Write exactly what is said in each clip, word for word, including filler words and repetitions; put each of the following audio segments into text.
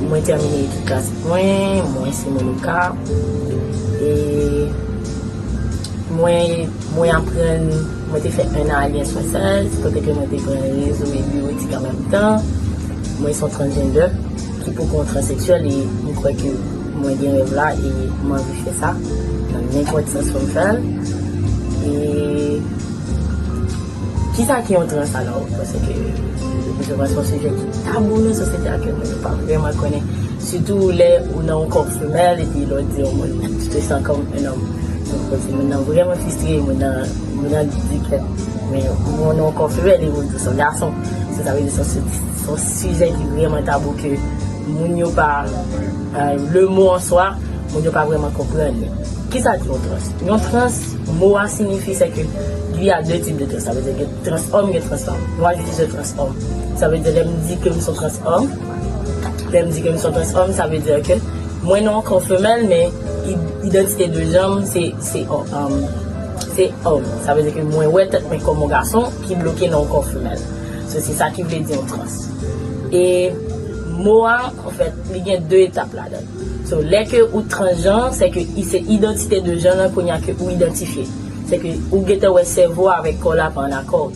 Mwen tèmine etid klasik mwen, mwen se monoka. E mwen, mwen aprann, mwen te fè en a Alliance Française, kote ke mwen te pran rezo e biwotik an menm tan. Mwen se yon transgender ki poko yon transeksyèl e mwen kwè ke mwen gen rèv la e mwen anvi fè sa nan nenpòt sans pou m fè l. E kisa ki yon trans alò? Paske se yon sijè ki tabou nan sosyete a ke moun yo pa vrèman konnen. Sitou lè ou nan yon kò femèl epi lè w di yon moun, tu te sens comme un homme. Donk, moun nan vrèman fristre, moun nan, moun nan di kèt, men ou nan yon kò femèl e ou di se yon gason. Se sa vle di se yon sijè ki vrèman tabou ke moun yo pa, euh, le mot en soi, moun yo pa vrèman konprann li. Kisa ki yon trans? Yon trans, mo a siyifi se ke il y a deux types de trans. Sa vle di gen trans òm, gen trans fanm. Moi, je suis un trans òm. Sa vle di lè m di ke m se yon trans òm, lè m di ke m se yon trans òm, sa vle di ke mwen nan yon kò femèl, men i- idantite de janr m se se òm. Se òm. Sa vle di ke mwen wè tèt mwen kòm yon gason ki bloke nan yon kò femèl. So, se sa ki vle di yon trans. E mo a, anfèt, li gen de etap ladan l. So, lè ke ou transjan, se ke i- se idantite de janr lan kounye a ke ou idantifye. Se ke ou gentan wè sèvo avèk kò la pa an akò.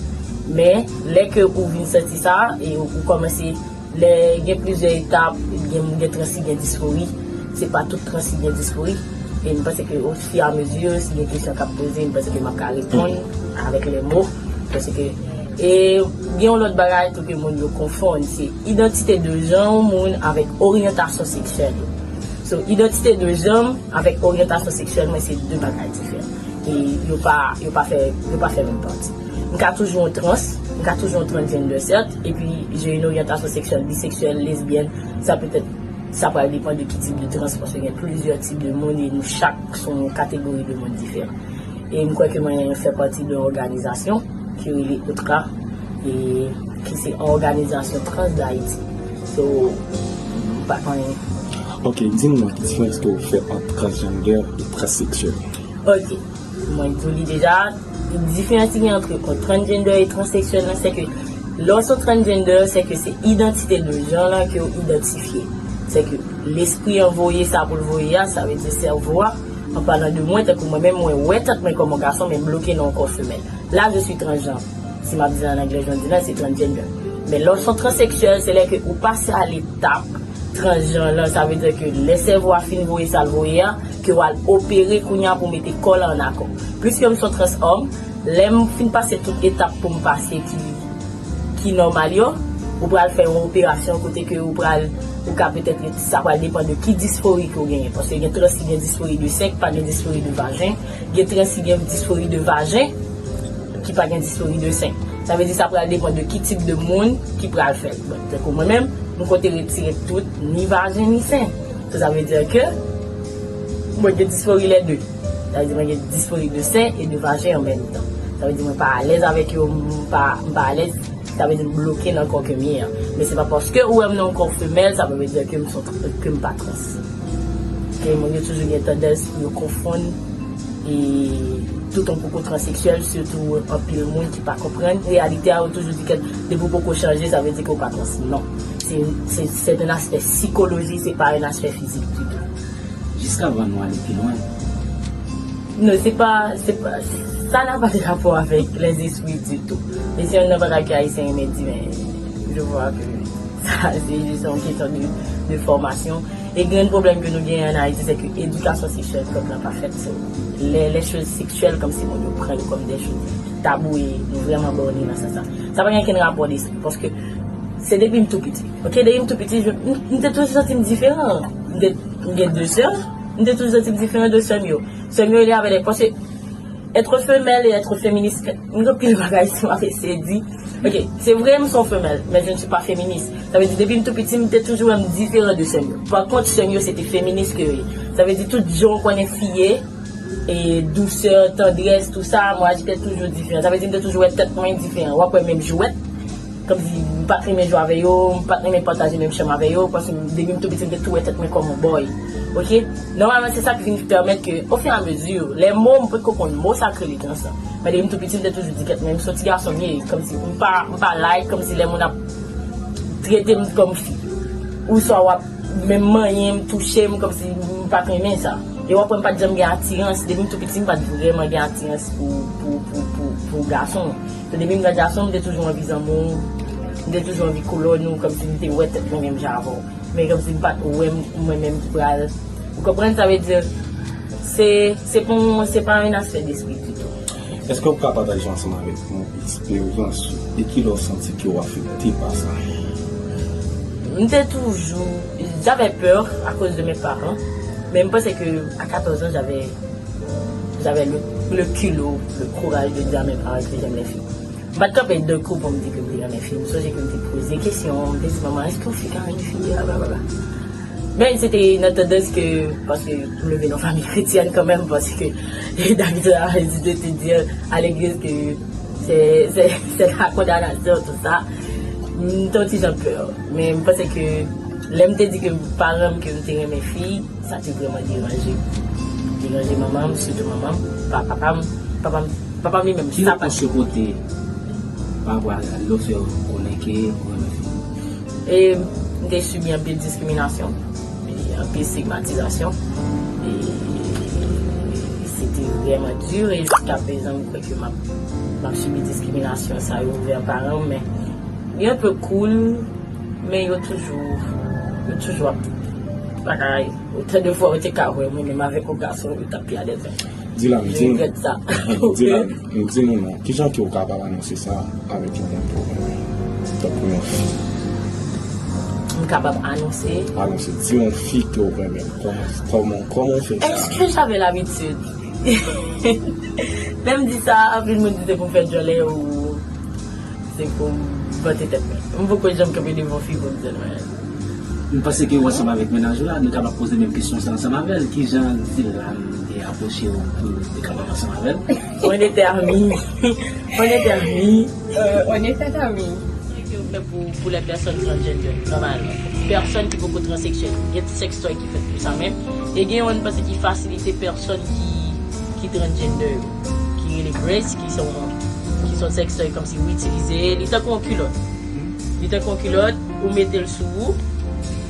Men, lè ke ou vin santi sa, e ou, ou kòmanse, lè gen plizyè etap, gen, gen trans ki gen disfori, se pa tout trans ki gen disfori. E m panse ke ofiyamezi, si gen kesyon k ap poze, m panse ke m ap ka reponn avèk lè mo. Paske, e gen yon lòt bagay tou ke moun yo konfonn, se idantite de janr yon moun avèk oryantasyon seksyèl yo. So, idantite de janr m avèk oryantasyon seksyèl mwen se de bagay diferan. E yo pa, yo pa fè, yo pa fè menm pati. M ka toujou yon trans, m ka toujou yon transgender, certes, epi j'ai une orientation sexuelle bisexuelle, lesbienne, sa petèt, sa pral depann de ki tip de trans, paske gen plizyè tip de moun e nou chak se yon kategori de moun diferan. E m kwè ke mwen fè pati de yon òganizasyon ki rele OTRA, e ki se Òganizasyon Trans Dayiti. So, m pa konnen. Ok, di m non, ki diferans ke w fè ant transgender e transeksyèl? Ok, mwen di w li deja, diferans ki gen ant yon transgender e transeksyèl lan, se ke lè w se yon transgender, se ke se idantite de janr lan ke w idantifye. Se ke lespri an voye sa pou l voye a, sa vle di sèvo a, an palan de mwen, tankou mwen menm, mwen wè tèt mwen kòm yon gason, men m bloke nan yon kò femèl. La, je suis transgenre. Si m ap di l an anglè, jan m di la, se transgender. Men lè w se yon transeksyèl, se lè ke ou pase a letap transjan lan, sa vle di ke lè sèvo a fin voye sa l voye a, ke w al opere kounye a pou mete kò l an akò. Pliske m se yon trans òm, lè m fin pase tout etap pou m pase ki, ki nòmal yo, ou pral fè yon operasyon kote ke ou pral, ou ka petèt, sa pral depann de ki disfori ke w genyen. Paske gen trans ki gen disfori de sen, ki pa gen disfori de vajen, gen trans ki gen disfori de vajen, ki pa gen disfori de sen. Sa vle di sa pral depann de ki tip de moun ki pral fè l. Bon, tankou mwen menm, m konte retire tout, ni vajen, ni sen. So, sa vle di ke mwen gen disfori lè de. Sa vle di mwen gen disfori de sen e de vajen an menm tan. Sa vle di mwen pa alèz avèk yo, m pa, m pa alèz, sa vle di m bloke nan kò ke m ye an. Men se pa paske ou wè m nan yon kò femèl, sa pa vle di ke m se yon tr-, ke m pa trans. Ke moun yo toujou gen tandans pou yo konfonn e tout yon poko transeksyèl, sitou anpil moun ki pa konprann reyalite a, yo toujou di ke depi w poko chanje, sa vle di ke w pa trans. Non. Se, se, se yon aspè sikoloji, se pa yon aspè fizik ditou. Jiskavan nou ale pi lwen. Non, se pa, se pa, sa n'a pas de rapport avec les esprits ditou. E se youn nan bagay ke Ayisyen renmen di, men je vois que sa, se jis yon kesyon de, de fòmasyon. E grenn pwoblèm ke nou genyen an Ayiti, se ke edikasyon seksyèl pèp la pa fèt. So, les, les choses sexuelles, kòmsi moun yo pran yo kòm des choses tabou e nou vrèman bòne nan sans sa. Sa pa gen okenn rapò de sa, paske se depi m tou piti. Ok, depi m tou piti, je, m, m te toujou santi m diferan. M te, m gen de sè, m te toujou santi m diferan de sè m yo. Sè m yo, il y avait des, paske être femelle et être féministe, gen anpil bagay si m ap eseye di. Ok, se vre, m se yon femèl, men je ne suis pas féministe. Sa vle di, depi m tou piti, m te toujou wè m diferan de sè m yo. Pa kont, sè m yo, se te feminis ke yo ye. Sa vle di, tout jan w konnen fi ye, e dousè, tandrès, tou sa, mwen, j'étais toujours différent. Sa vle di, m te toujou wè tèt mwen diferan. W ap wè menm jwèt, kòmsi m pa t renmen jwe avè yo, m pa t renmen pataje menm chanm avè yo, paske depi m tou piti, m te tou wè tèt mwen kòm yon boy. Ok? Nòmalman, se sa ki vin pèmèt ke, ofiramezi, lè mo, m potko konn mo sa k rele trans lan. Men depi m tou piti, m te toujou di kèt mwen, m se yon ti gason m ye, kòmsi m pa, m pa like, kòmsi lè moun ap trete m kòm fi. Ou swa w ap menm manyen m, touche m, kòmsi m pa t renmen sa. E w ap wè m pa t janm gen atirans. Depi m tou piti, m pa t vrèman gen atirans pou, pou, pou, pou, pou gason. Se depi m gad gason, m te toujou anvi zanmi w, m te toujou anvi kolòn ou, kòmsi m te wè tèt mwen menm jan avè w. Men kòmsi m pa t wè m, mwen menm ki pral. Ou konprann sa vle di? Se, se pa yon, se pa yon aspè despri ditou. Èske w ka pataje ansanm avèk nou eksperyans ou e kilè w santi ke w afekte pa sa? M te toujou, j'avais peur à cause de mes parents, mais m panse ke à quatorze ans, j'avais, j'avais le, le culot, le courage de dire à mes parents que j'aime les filles. M pa t kanpe de kou pou m di ke m te renmen fi. M sonje ke m te poze kesyon, m te di, "Manman, èske yon fi ka renmen fi?" Blablabla. Men se te nan tandans ke, paske m leve nan fanmi kretyèn kanmenm, paske David Alizide te di a legliz ke se, se, se la kondanasyon, tou sa. M te yon ti jan pè. Men m panse ke lè m te di ke paran m ke m te renmen fi, sa te vrèman deranje m. Deranje manman m, sitou manman m, pa papa m, papa m, papa m li menm, ki sa pa repons yo pote pa rapò a lè w fè yo konnen ke ou renmen fi? E m te sibi anpil diskriminasyon, e anpil estigmatizasyon. E se te vrèman di, e jiska prezan, m kwè ke m ap, m ap sibi diskriminasyon sa yo anvè paran m, men li enpe koul, men yo toujou, yo toujou ap bagay. Otan de fwa yo te ka wè mwen menm avèk yon gason, yo t ap pye adèzè. Di la, m di nou. Regrèt sa. Di la, m di nou non. Kijan ke w kapab anonse sa avèk yon moun ke w renmen? Tankou yon fi. M kapab anonse. Anonse. Di yon fi ke w renmen. Kòman, kòman, kòman w fè sa? Est-ce que j'avais l'habitude? Lè m di sa, anpil moun di se pou m fè djòlè ou se pou m vante tèt mwen. M poko janm kanpe devan fi pou m di l mwen. M panse ke ou ansanm avèk mennaj ou la, nou kapab poze menm kesyon sa ansanm avè l. Kijan Dylan te apwoche w pou nou te kapab ansanm avè l? On était amis. On était amis. Euh, on était amis. Ki yo fè pou, pou lè pèsòn transgender, nòmalman. Pèsòn ki poko transeksyèl. Gen sextoy ki fèt pou sa menm. E gen yon pase ki fasilite pèsòn ki, ki transgender yo. Ki rele brace, ki se yon, ki se yon sextoy kòmsi ou itilize, li tankou yon kilòt. Li tankou yon kilòt, ou mete l sou ou.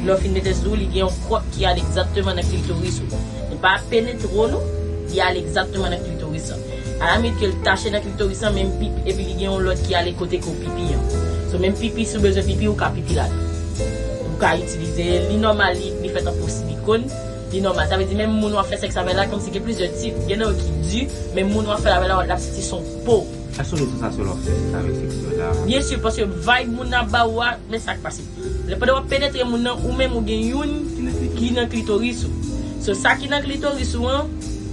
Lè w fin mete l sou ou, li gen yon kòk ki ale egzakteman nan klitoris ou. Li pa penetre w non, li ale egzakteman nan klitoris lan. Alamit ke l tache nan klitoris lan, menm pip, epi li gen yon lòt ki ale kote ke w pipi an. So, menm pipi, si w bezwen pipi, ou ka pipi ladan. Ou ka itilize, li nòmal, li, li fèt an po silikòn, li nòmal. Sa vle di, menm moun w ap fè sèks avè l la, kòmsi gen plizyè tip. Gen nan yo ki di, men moun w ap fè l avè l la, l ap santi se yon po. Èske w gen sansasyon lè w ap fè sèks avèk sèks la? Byen si, paske vibe moun nan ap ba ou a, men sa k pase. Lè pandan w ap penetre moun nan, ou menm ou gen youn ki nan klitoris ou. So, sa ki nan klitoris ou an,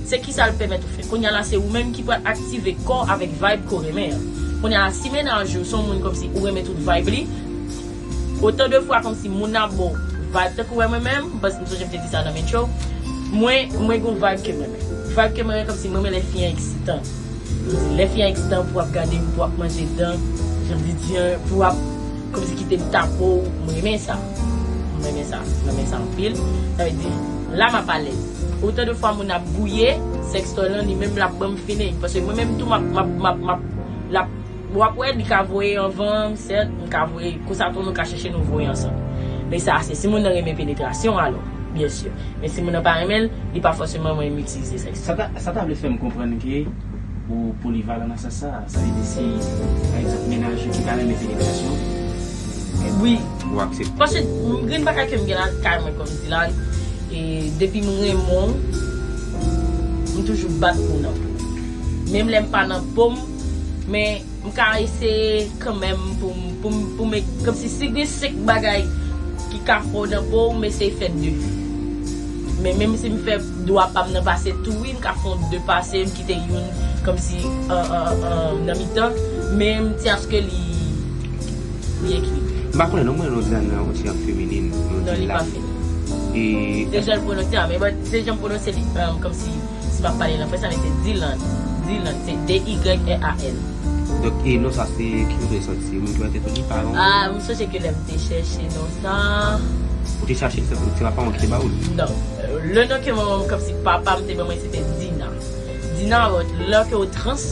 se ki sa l pèmèt ou fè. Kounye a la, se ou menm ki pral aktive kò avèk vibe ke w renmen an. Kounye a la, si mennaj ou se yon moun kòmsi ou renmen tout vibe li, otan de fwa kòmsi moun nan ap ba w vibe, tankou wè mwen menm, m panse m sonje m te di sa nan men show, mwen, mwen gen yon vibe ke m renmen. Vibe ke m renmen kòmsi mwen renmen lè fi an eksitan. M di, lè fi an eksitan pou w ap gade m, pou w ap manje dan, jan m di di an, pou w ap kòmsi kite m tape w, m renmen sa. M renmen sa. M renmen sa anpil. Sa vle di, la m ap alèz. Otan de fwa moun ap gouye, sèkstòy lan, li menm l ap ban m feeling. Paske mwen menm tou, m ap, m ap, m ap, m ap, l ap, w ap wè, li ka voye anvan, sèt, m ka voye, konsa tou nou ka chèche nou voye ansanm. Men sa, se si moun nan renmen penetrasyon, alò, byen si. Men si moun nan pa renmen l, li pa fòseman mwen m itilize sèks. Sa ta, sa ta vle fè m konprann ke ou polivalan nan sans sa. Sa vle di si, pa egzanp, mennaj ou ki ta renmen penetrasyon, wi. Ou aksepte. Paske m gen bagay ke m gen lakay mwen kòm Dylan, e depi m renmen w, m toujou bat pou w nan po. Menm lè m pa nan po m, men m ka eseye kanmenm pou m, pou m, pou m, kòmsi si gen senk bagay ki ka fè w nan po w, m eseye fè de. Men menm si m fè dwa pa m nan pase tou, wi, m ka fè yon de pase, m kite youn kòmsi an, an, an, nan mitan, men m tyen aske li, li ekilibre. M pa konnen non, mwen, non, Dylan nan yon ti jan feminin, non, li pa feminin. E se jan l pwononse a, men bon, se jan m pwononse li, um, kòmsi si m ap pale nan fransè, men se Dylan. Dylan, se D Y L A N. Donk, e non sa, se ki kote w te sòti? Se moun ki mete tou li, paran w? Ah, m sonje ke lè m te chèche non sa. Ou te chache l, se, se papa w ki te ba ou l? Non. Le non ke manman m, kòmsi papa m te ban mwen, se te Dina. Dina, lè ke w trans,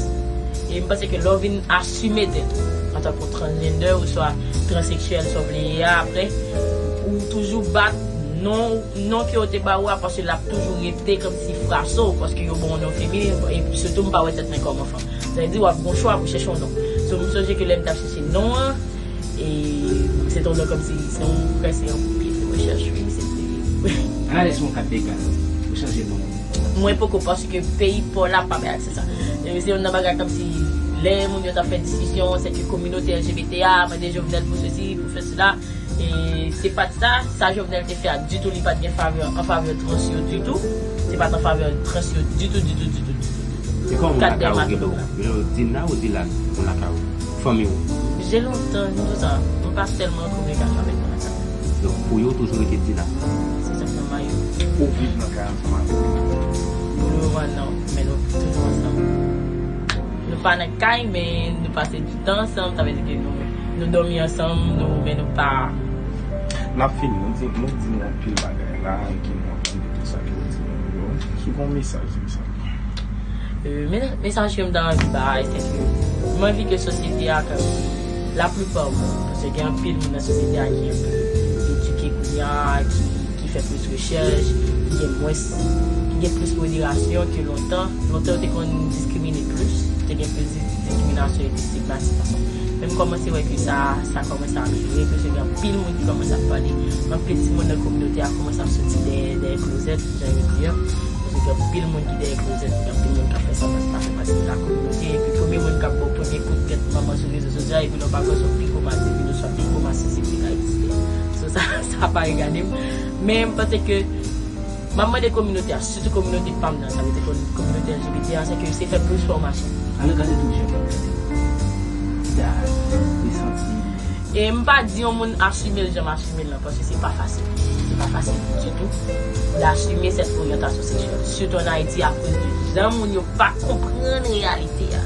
e m panse ke lè w vin asime tèt antanke transgender oswa transeksyèl, sa w vle ye a, apre, Ou toujou bat non, non ke yo te ba ou a, paske l ap toujou rete kòmsi fraso, paske yo ba w non feminen, e sitou m pa wè tèt mwen kòm anfan. Sa vle di w ap gon chwa pou chèche yon non. So, m sonje ke lè m t ap chèche non an, e se t yon non kòmsi se yon, prèske yon pye de rechèch, wi, se te. Analiz yon kat legal, ou chanje non. Mwen poko, paske peyi pa w la pa bay aksè sa. E se youn nan bagay kòmsi lè moun yo t ap fè diskisyon, se ke kominote L G B T a mande Jovenel pou sesi, pou fè sela. E se pa t sa, sa Jovenel te fè a ditou, li pa t gen favè, an favè trans yo ditou. Se pa t an favè trans yo ditou, ditou, ditou, ditou, ditou. E kòman moun lakay ou rele w? Rele w Dina ou Dylan, moun lakay ou? Fanmi w? J'ai longtemps, nou tout sa, m pa tèlman an kominikasyon avèk moun lakay mwen. Donk, pou yo, toujou rete Dina? Se sa k nan may yo. Ou viv nan kay ansanm avèk li? Pou le moman, non, men nou toujou ansanm. Nou pa nan kay, men nou pase di tan ansanm, sa vle di ke nou, nou dòmi ansanm, nou, men nou pa. N ap fini, nou di, nou di nou anpil bagay la, e ke nou ap tande tout sa ke w di nou yo. Si w gen yon mesaj, di m sa. Euh, men-, mesaj ke m ta anvi bay, se ke m anvi ke sosyete a, ke laplipa moun, paske gen anpil moun nan sosyete a ki anpil edike kounye a, ki, ki fè plis rechèch, ki gen mwens, ki gen plis moderasyon ke lontan. Lontan, yo te konn diskrimine plis, te gen plis di-, diskriminasyon e plis estigmatisasyon. Men m kòmanse wè ke sa, sa kòmanse amelyore, paske gen anpil moun ki kòmanse ap pale, anpil timoun nan kominote a kòmanse ap soti dèyè, dèyè klozèt, jan yo di an. Paske gen anpil moun ki dèyè klozèt, gen anpil moun k ap fè sanblan pa fè pati de la kominote. Epi premye moun k ap ba w premye kout tèt manman sou rezo sosyal, epi lè w pa kwè se yon pi gwo masisi, epi nou swa pi gwo masisi ki ka egziste. So, sa, sa pa regade m. Men m panse ke m ap mande kominote a, sitou kominote pa m nan, sa vle di komi-, kominote L G B T a, se ke se fè plis fòmasyon. Al gade tou, jèn, al gade. Da, li santi. E m pa di yon moun asime l jan m asime l lan, paske se pa fasil. Se pa fasil ditou d'assumer cette orientation sexuelle. Sitou an Ayiti, akoz de jan moun yo pa konprann reyalite a.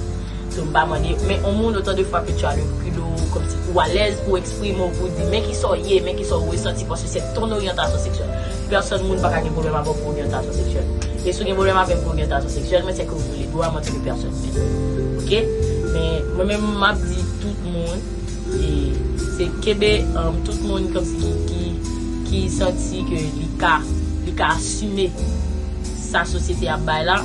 So, m pa mande, men yon moun, otan de fwa ke tu as le culot, kòmsi ou alèz pou eksprime w, pou di, men kisa w ye, men kisa w resanti, paske se ton oryantasyon seksyèl. Pèsòn moun pa ka gen pwoblèm avè w pou oryantasyon seksyèl ou. E si w gen pwoblèm avè m pou oryantasyon seksyèl mwen, se ke ou vle dwa m antanke pèsòn. Ok? Men, mwen menm, m ap di tout moun, e se kenbe, um, tout moun kòmsi ki, ki, ki santi ke li ka, li ka asime sa sosyete ap bay la,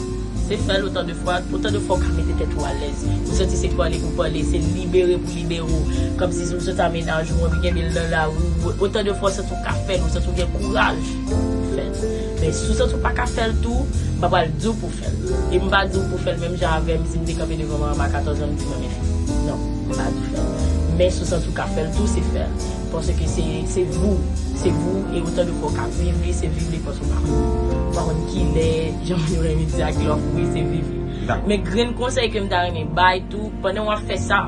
se fè l otan de fwa, otan de fwa w ka mete tèt ou alèz. Ou santi se pale pou pale, se libere pou libere w. Kòmsi si w santi a mennaj ou, anvi kenbe l nan lari, otan de fwa w santi w ka fè l, ou santi w gen kouraj, fè l. Men si w santi w pa ka fè l tou, m pa pral di w pou w fè l. E m pa di w pou w fè l menm jan avè m, si m te kanpe devan manman m a katòz an, m di, "Mwen, men fè." Non, m pa di w fè l. Men si w santi w ka fè l tou, se fè l. Paske se, se vou, se vou, e otan de fwa w ka viv li, se viv li paske w pa konn, w pa konn kilè, jan moun yo renmen di a, kilè w ap mouri, se viv li. Dakò. Men grenn konsèy ke m ta renmen bay tou, pandan w ap fè sa,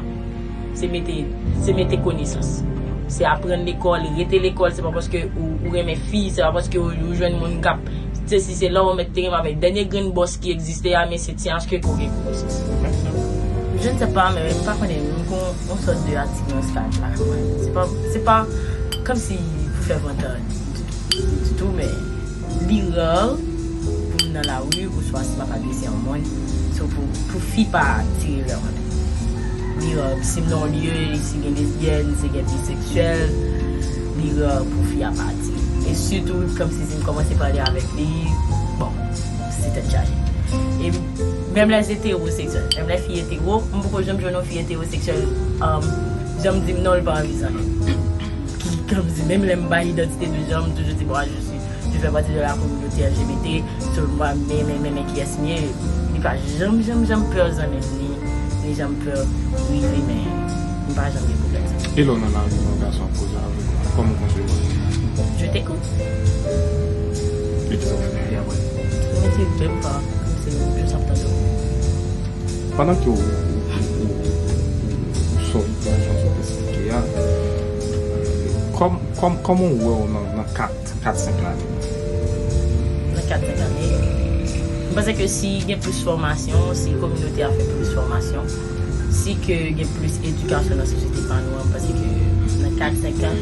se mete, se mete konesans. Se aprann lekòl, rete lekòl, se pa paske ou, ou renmen fi, se pa paske ou, ou jwenn moun k ap, se si se la w mèt te renmen avèk dènye grenn bòs ki egziste a, men se ti achte ke w gen konesans. Je ne sais pas, men m pa konnen, m gon yon sòt de atirans lakay mwen. Se pa, se pa kòmsi pou fè vantay ditou, ditou, men li ra pou m nan lari, oswa si m ap adrese yon moun, so pou, pou fi pa atire vè mwen. Li ra, si m nan yon lye, si gen lesbyèn, si gen biseksyèl, li ra pou fi a pa atire. E sitou, kòmsi si m kòmanse pale avèk li, bon, se tèt chaje. E menm lè se etewoseksyèl, menm lè fi etero, m poko janm jwenn yon fi etewoseksyèl, um, janm di m non, li pa anvi zanmi m. Ki, kòmsi, menm lè m bay idantite de jan, m toujou di, "Bon, je suis, je fais partie de la communauté L G B T, so, m pa, men, men, men, men kiyès m ye?" Li pa janm, janm, janm pè zanmi m, ni, ni janm pè rive, men m pa janm gen pwoblèm sa. E lè w nan lari, yon gason ap koze avèk ou, kòman w konsevwa? Je t'écoute. E kisa w fè? E apre? Mwen di, menm pa, se jis ap tande w. Pandan ke w, w, w, w, w sòt nan jan w sot esplike a, kòm, kòm, kòman w wè w nan, nan kat, kat, senk lane? Nan kat, senk lane, m panse ke si gen plis fòmasyon, si kominote a fè plis fòmasyon, si ke gen plis edikasyon nan sosyete pa nou an, m panse ke nan kat, senk an,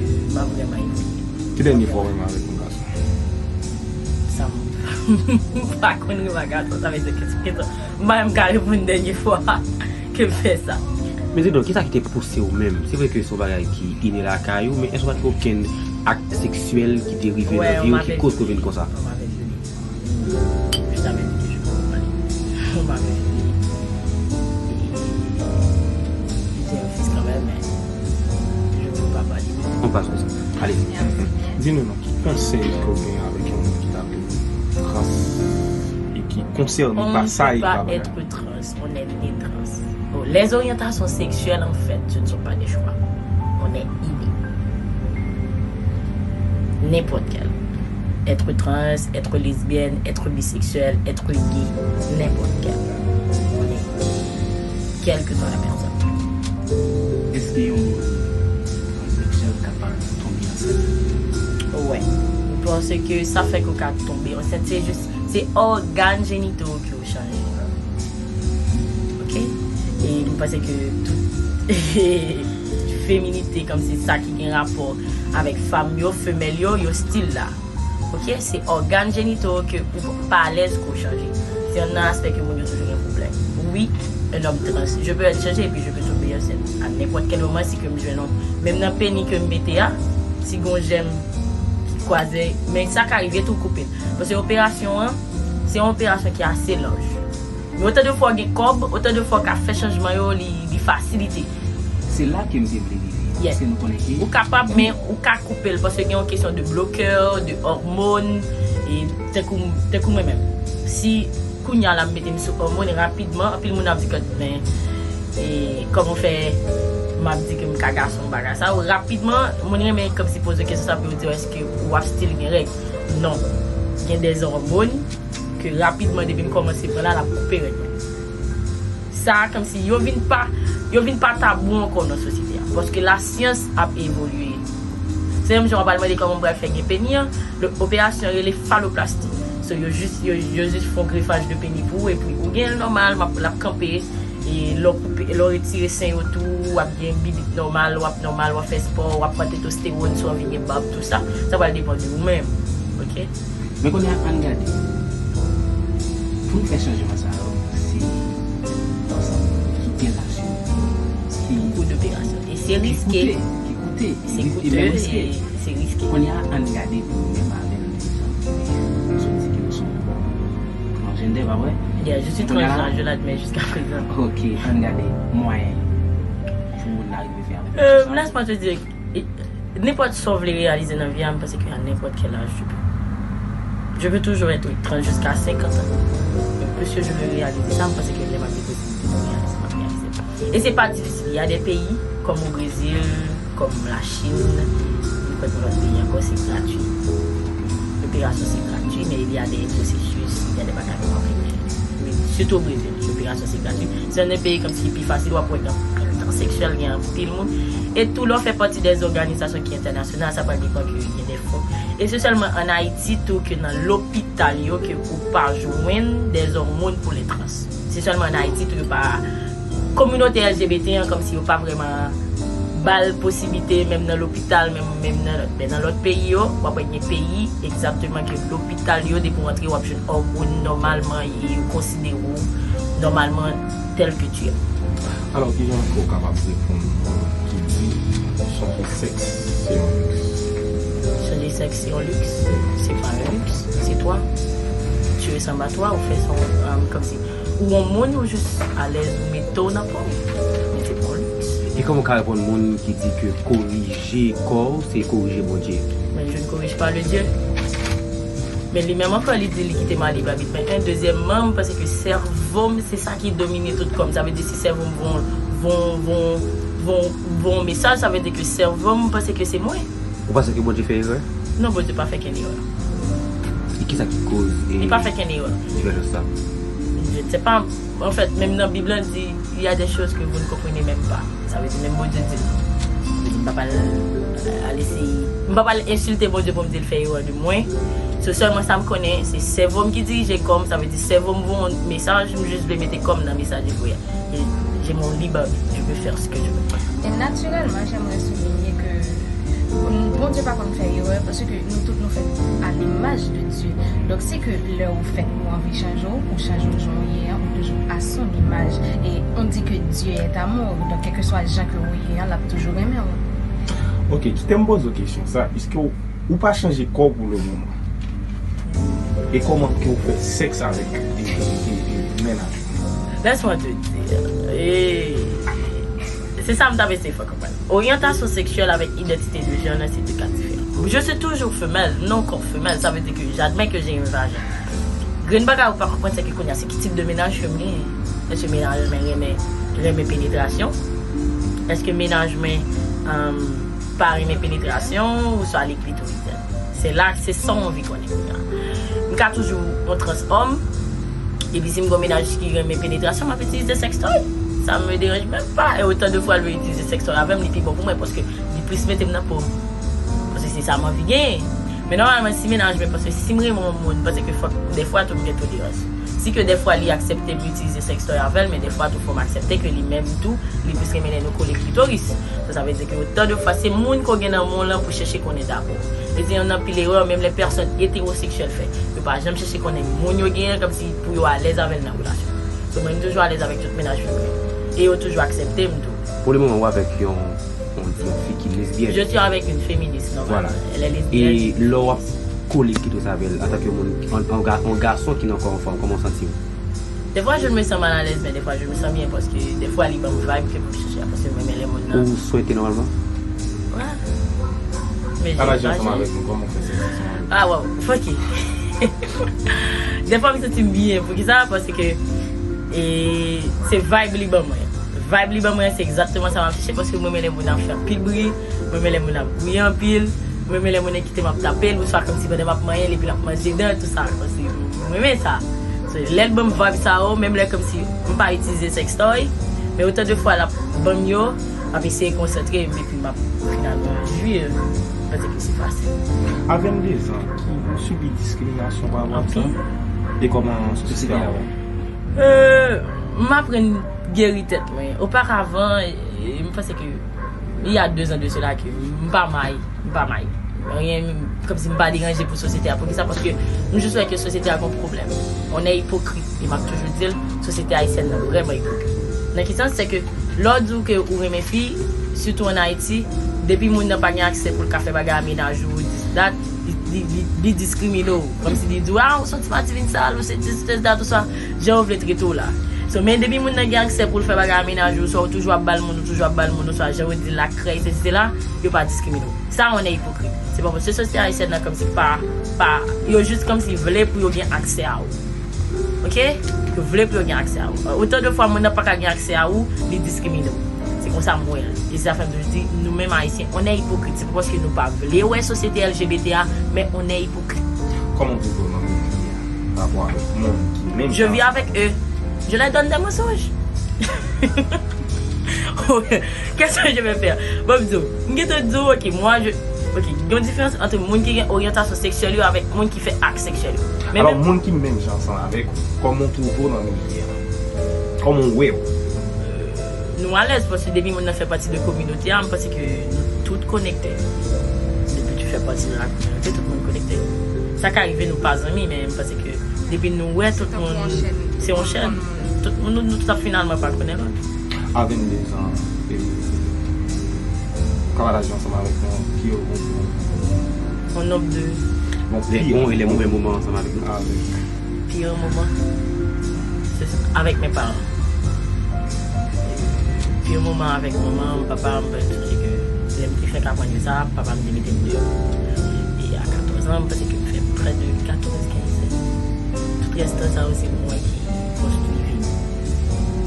euh, m ap vrèman evolye. Ki dènye fwa w renmen avèk yon gason? Sa m, m pa konn renmen ak gason, sa vle di ke, ke, m pa menm ka reponn dènye fwa ke m fè sa. Men di non, kisa ki te pouse w menm? Se vre ke se yon bagay ki ine lakay ou, men èske w pa t gen okenn Ak seksyèl ki te rive nan vi w ki koz ke w vin konsa? On m'avait violé. Je t'avais dit que je ne pouvais pas. On m'avait violé. J'étais un fils quand même, mais je ne peux pas parler. On passe comme ça. Allez. Di nou non, ki konsèy ke w gen avèk yon moun ki ta vle trans e ki konsène pa sa e pa bagay? Être trans, on est né trans. Bon, les orientations sexuelles, en fait, ce ne sont pas des choix. On est inné. N'importe quel. Être trans, être lesbienne, être bisexuel, être gay, n'importe quel. On est inné. Quelle que soit la personne. Èske yon moun transeksyèl kapab tonbe ansent? Wè. Ou panse ke sa fè ke w ka tonbe ansent, se jis, se ògàn jenito ke w chanje. Ok? E m panse ke tout feminite, kòmsi sa ki gen rapò avèk fanm yo, femèl yo, yo still la. Ok? Se ògàn jenito ke ou pa alèz ke w chanje. Se youn nan aspè ke moun yo toujou gen pwoblèm. Wi, un homme trans, je peux être changé et puis je peux tomber enceinte à n'importe quel moment si ke m jwenn yon, menm nan peni ke m mete a, si gon jèm ki kwaze, men sa ka rive tou koupe l. Paske operasyon an, se yon operasyon ki ase laj. Men otan de fwa w gen kòb, otan de fwa w ka fè chanjman yo, li, li fasilite. Se la ke m te vle rive. Yes. Paske nou konnen ke ou kapab, men ou ka koupe l paske gen yon kesyon de blokè, de òmòn, e tankou, tankou mwen menm. Si kounye a la m mete m sou òmòn, rapidman, anpil moun ap di ke, men, e kòman w fè m ap di ke m ka gason, bagay sa yo. Rapidman, moun renmen kòmsi poze kesyon sa pou yo di, èske w ap still gen règ? Non. Gen de òmòn ke rapidman, depi m kòmanse pran la, l ap koupe règ mwen. Sa a, kòmsi yo vin pa, yo vin pa tabou ankò nan sosyete a. Paske lasyans ap evolye. Se menm jan w pral mande kòman m pral fè gen peni an, le, operasyon rele faloplasti. So, yo jis, yo, yo jis fè yon grefaj de peni pou ou, epi ou gen l nòmal, m ap, l ap kanpe, e lè w koupe, lè w retire sen yo tou, w ap gen bibit nòmal, w ap nòmal, w ap fè spò, w ap pran tetostewòn, si w anvi gen bab, tou sa, sa pral depann de ou menm. Ok? Men kounye a, ann gade. Pou n fè chanjman sa yo, se ansanm ki gen lasyans, ki, kou doperasyon. E se riske. Ki koute, ki koute. Se koute, e se riske. Kounye a, ann gade pou nou menm avè l, nou sot di ke nou se yon transjèndè, pa vre? Yeah, je suis transgenre, je l'admets jusqu'à présent. Ok, ann gade mwayen pou moun la rive fè avèk nou. Euh, laisse-moi te dire, e, nenpòt sa w vle reyalize nan vi a, m panse ke a nenpòt kèl aj, je peux, je peux toujours être trans jusqu'à cinquante ans. Puisque je veux réaliser ça, m panse ke lè m ap gen posiblite pou reyalize, m ap reyalize. E se pa difisil. Il y a des pays, comme au Brésil, comme la Chine, nenpòt nan lòt peyi ankò, se gratui. Loperasyon se gratui, men il y a des processus, il y a des bagay pou w ap fè. Men sitou o Brezil, loperasyon se gratui. Se youn nan peyi kòmsi ki pi fasil, w ap wè gen anpil transseksyèl, gen anpil moun. E tou lè w fè pati de òganizasyon ki entènasyonal, sa pral depann ke gen de fon. E se sèlman ann Ayiti tou ke nan lopital yo ke ou pa jwenn de òmòn pou le trans. Se sèlman ann Ayiti tou yo pa, kominote L G B T an, kòmsi yo pa vrèman ba l posiblite, menm nan lopital, menm, menm nan lòt. Men nan lòt peyi yo, w ap wè gen peyi, egzakteman, ke lopital yo, depi w antre, w ap jwenn òmòn nòmalman, e yo konsidere w nòmalman tel que tu es. Alò, kijan w kapab reponn moun ki di chanje sèks se yon liks? Chanje sèks se yon liks? Se pa yon liks, se twa. Tu ressembles à toi, ou fè sa, um, kòmsi ou yon moun, ou jis alèz, ou mete w nan po w. Men se pa yon liks. E kòman w ka reponn moun ki di ke korije kò w se korije Bondye? Men je ne corrige pas le Dieu. Men li menm ankò, li di li kite m a lib abit mwen. En, dezyèmman, m panse ke sèvo m, se sa ki domine tout kò m. Sa vle di si sèvo m voye yon, voye yon, voye yon, voye yon mesaj, sa vle di ke sèvo m panse ke se mwen. Ou panse ke Bondye fè erè? Non, Bondye pa fè kenn erè. E kisa ki koz, e, li pa fè kenn erè, diferans sa? Je ne sais pas. En fait, menm nan Bib la, di, il y a des choses que vous ne comprenez même pas. Sa vle di, menm Bondye di l. Li di, m pa pral, euh, al eseye, m pa pral ensilte Bondye pou m di l fè erè de mwen. Se sèlman sa m konnen, se sèvo m ki dirije kò m, sa vle di sèvo m voye yon mesaj, m jis vle mete kò m nan mesaj li voye a. E j'ai mon libre arbitre, je peux faire ce que je veux. Et naturellement, j'aimerais souligner que Bondye pa konn fè erè, paske nou tout nou fèt à l'image de Dieu. Donk, si ke lè ou fèt ou anvi chanje w, ou chanje w jan ou ye an, ou toujou à son image. Et on dit que Dieu est amour. Donk, kèlkeswa jan ke ou ye an, l ap toujou renmen w. Ok, kite m poze w kesyon sa. Èske w, ou pa chanje kò w pou le moman? E kòman ke w fè sèks avèk e, e, e, e mennaj ou? Laisse-moi te dire. E, se sa m t ap eseye fè w konprann. Oryantasyon seksyèl avèk idantite de jan nan se de ka diferan. Je suis toujours femelle, non, corps femelle, ça veut dire que j'admets que j'ai un vagin. Grenn bagay ou pa konprann se ke kounye a se ki tip de mennaj ke m genyen. Èske mennaj mwen renmen, renmen penetrasyon? Èske mennaj mwen, um, pa renmen penetrasyon ou swa li klitoridyen? Se la, se sa w anvi konnen kounye a. M ka toujou yon trans òm, epi si m gen yon mennaj ki renmen penetrasyon, m ap itilize sextoy. Ça me dérange même pas. E otan de fwa l vle itilize sextoy avè m, li pi bon pou mwen, paske li plis mete m nan po m. Paske se sa m anvi genyen. Men nòmalman, si mennaj mwen, paske si m renmen yon moun, m panse ke fòk, dèfwa tou, m gen tolerans. Si ke dèfwa li aksepte m itilize sextoy avè l, men dèfwa tou, fò m aksepte ke li menm tou, li plis renmen lè nou kole klitoris. Sa, sa vle di ke otan de fwa, se moun ke w gen nan men w lan pou chèche konnen dabò. E se youn nan pil erè, menm lè pèsòn etewoseksyèl fè. Yo pa janm chèche konnen moun yo genyen, kòmsi pou yo alèz avè l nan relasyon. So, mwen, m toujou alèz avèk tout mennaj feminen. E yo toujou aksepte m tou. Pou le moman, ou avèk yon, on di, yon fi ki lesbyèn. Je suis avec une féministe, normal. Voilà. Elle est lesbienne. E lè w ap kole klitoris avè l, antanke moun, an, an ga-, an gason ki nan kò yon fanm, kòman w santi w? Des fois, je me sens mal à l'aise, mais des fois, je me sens bien parce que des fois, li ban m vibe ke pou m chèche a, paske mwen renmen lè moun nan. Ou swete nòmalman? Wi. Men je pa je. Pataje ansanm avèk nou, kòman w fè sèks ansanm avèk nou? Ah, wow, fuck it. Des fois, m santi m byen. Poukisa? Paske, e, se vibe li ban mwen. Vibe li ban mwen, se egzakteman sa m ap chèche, paske mwen renmen lè moun ap fè anpil bri, mwen renmen lè moun ap gouye anpil, mwen renmen lè moun kite m ap tape l, oswa kòmsi pandan m ap manyen l, epi l ap manje dan, tout sa. Paske mwen renmen sa. So, lè l ban m vibe sa yo, menm lè kòmsi m pa itilize sextoy, men otan de fwa l ap ban m yo, m ap eseye konsantre m, epi m ap finalman jwi l. Paske se fasil. A venndezan, ki ou sibi diskriminasyon pa rapò a sa? Anpil. E kòman sosyete a wè? Euh, m aprann geri tèt mwen. Oparavan, e, m panse ke il y a deux ans de cela ke m pa may, m pa may. Anyen, kòmsi m pa deranje pou sosyete a. Poukisa? Paske m jis wè ke sosyete a gon pwoblèm. On est hypocrite. E m ap toujou di l, sosyete ayisyèn nan vrèman ipokrit. Nan ki sans? Se ke lè w di w ke ou renmen fi, sitou ann Ayiti, depi moun nan pa gen aksè pou l ka fè bagay a mennaj ou, this, that, li, li, li, li diskrimine w. Kòmsi li di w, ah, ou se yon ti madiven sal, ou se this, this, that, ou sa, jan yo vle trete w la. So, men depi moun nan gen aksè pou l fè bagay a mennaj ou, swa ou toujou ap ba l moun, ou toujou ap ba l moun, ou swa jan yo di l la krèy, sesi, sela, yo pa diskrimine w. Sa, on est hypocrite. Se pa bon, se sosyete ayisyèn nan kòmsi pa, pa, yo jis kòmsi vle pou yo gen aksè a ou. Ok? Yo vle pou yo gen aksè a ou. Otan de fwa moun nan pa ka gen aksè a ou, li diskrimine w. Se konsa m wè l. E se sa fè m toujou di, nou menm Ayisyen, on est hypocrite. Se pa paske nou pa vle wè sosyete L G B T a, men on est hypocrite. Kòman w twouve w nan medya a, pa rapò avèk moun ki menm jan? Je vis avec eux. Je leur donne des mensonges. Qu'est-ce que je vais faire? Bon, m di w, m gentan di w, ok, moi, je, ok, gen yon diferans ant moun ki gen oryantasyon seksyèl yo avèk moun ki fè ak seksyèl yo. Men alò, menm moun ki menm jan ansanm avèk ou, kòman w twouve w nan medya a? Kòman w wè w? Nou alèz, paske depi moun nan fè pati de kominote a, m panse ke nou tout konekte. Depi tu fais partie de la communauté, tout moun konekte. Sa ka rive nou pa zanmi, men m panse ke depi nou wè tout moun, se yon chèn. Tout moun, nou, nou tout ap finalman pa konnen lòt. A venndezan, e, ou ka pataje ansanm avèk nou ki yo bon pou ou? On nonb de. Bon, les bons et les mauvais moments ansanm avèk nou? Avèk. Pire moman, se avèk men paran. Pire moman avèk manman m, papa m, mwen sonje ke lè m te fèk aprann yo sa, papa m te mete m deyò. E a katòz an, m panse ke m fè près de katòz, kenz, sèz. Tout rès tan sa yo, se mwen ki konstwi vi m.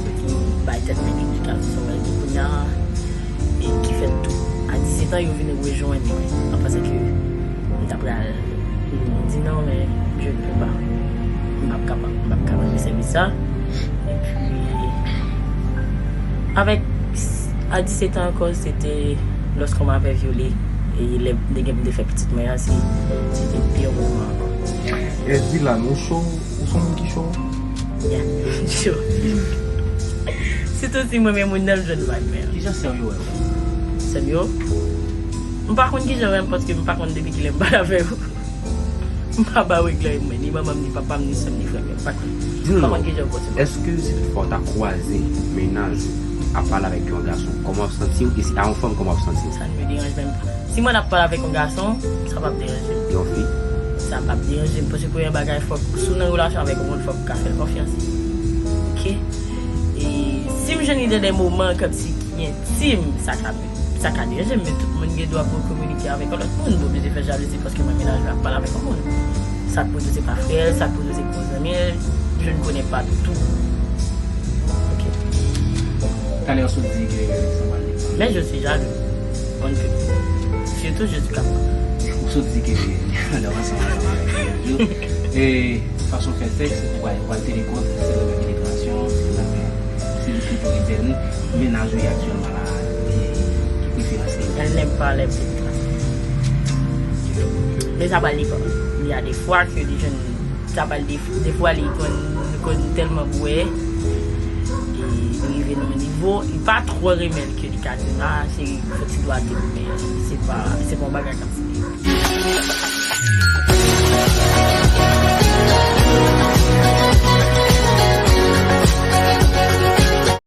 Se ki bay tèt mwen edikasyon sa w wè l gen kounye a, e ki fè tou. A disetan, yo vin rejwenn mwen. An panse ke m ta pral di non, men je ne peux pas. M p ap kapab, m p ap kapab de sèvis sa. Epi, avèk, a disetan ankò, se te lorsqu'on m'avait violée. E lè m te gen pou m te fè pitit mwen an, se, se te pire moman ankò. Edila, nou cho? Ou se yon moun ki cho? Yeah, cho. Sitou si mwen menm moun nan m jwenn vibe mwen an. Kijan sè w yo wè w? Sè m yo? M pa konn kijan wè m, paske m pa konn depi kilè m pale avè yo. M pa ba yo eklè, mwen, ni manman m, ni papa m, ni sè m, ni frè m yo. M pa konn. Di m non, kòman, kijan w pase? Èske si toutfwa w ta kwaze mennaj ou ap pale avèk yon gason, kòman w ap santi w? E si a yon fanm, kòman w ap santi w? Ça ne me dérange même pas. Si mwen ap pale avèk yon gason, sa p ap deranje m. Yon fi. Sa p ap deranje m, paske premye bagay, fòk, si w nan relasyon avèk yon moun, fòk ou ka fè l konfyans. Oke? E si m jwenn li nan de moman kòmsi ki entim, sa ka, sa ka deranje m, men tout moun gen dwa pou yo kominike avèk yon lòt moun. Ou pa oblije fè jalouzi paske mwen mennaj mwen ap pale avèk yon moun. Sa k pwodui se pa frè l, sa k pwodui se gwo zanmi l, je ne connais pas tout. Oke. Talè w sot di ke sa pral depann. Men je suis jaloux. On ne peut. Surtout je suis capable. Ou sot di ke w ansanm ansanm avèk li. E fason fè sèks, ou pral ou pral tene kont, se nan penetrasyon, se nan seri klitoridèn, mennaj ou ye aktyèlman la, e ki preferans li? Elle n'aime pas les pénétrations. Men sa pral depann. Il y a des fois que les jeunes sa pral def- defwa li konn konn tèlman bwè, e li rive nan yon nivo, li pa twò renmen l ke li ka di, ah, se fò ti dwate, men se pa se pa yon bagay k ap site.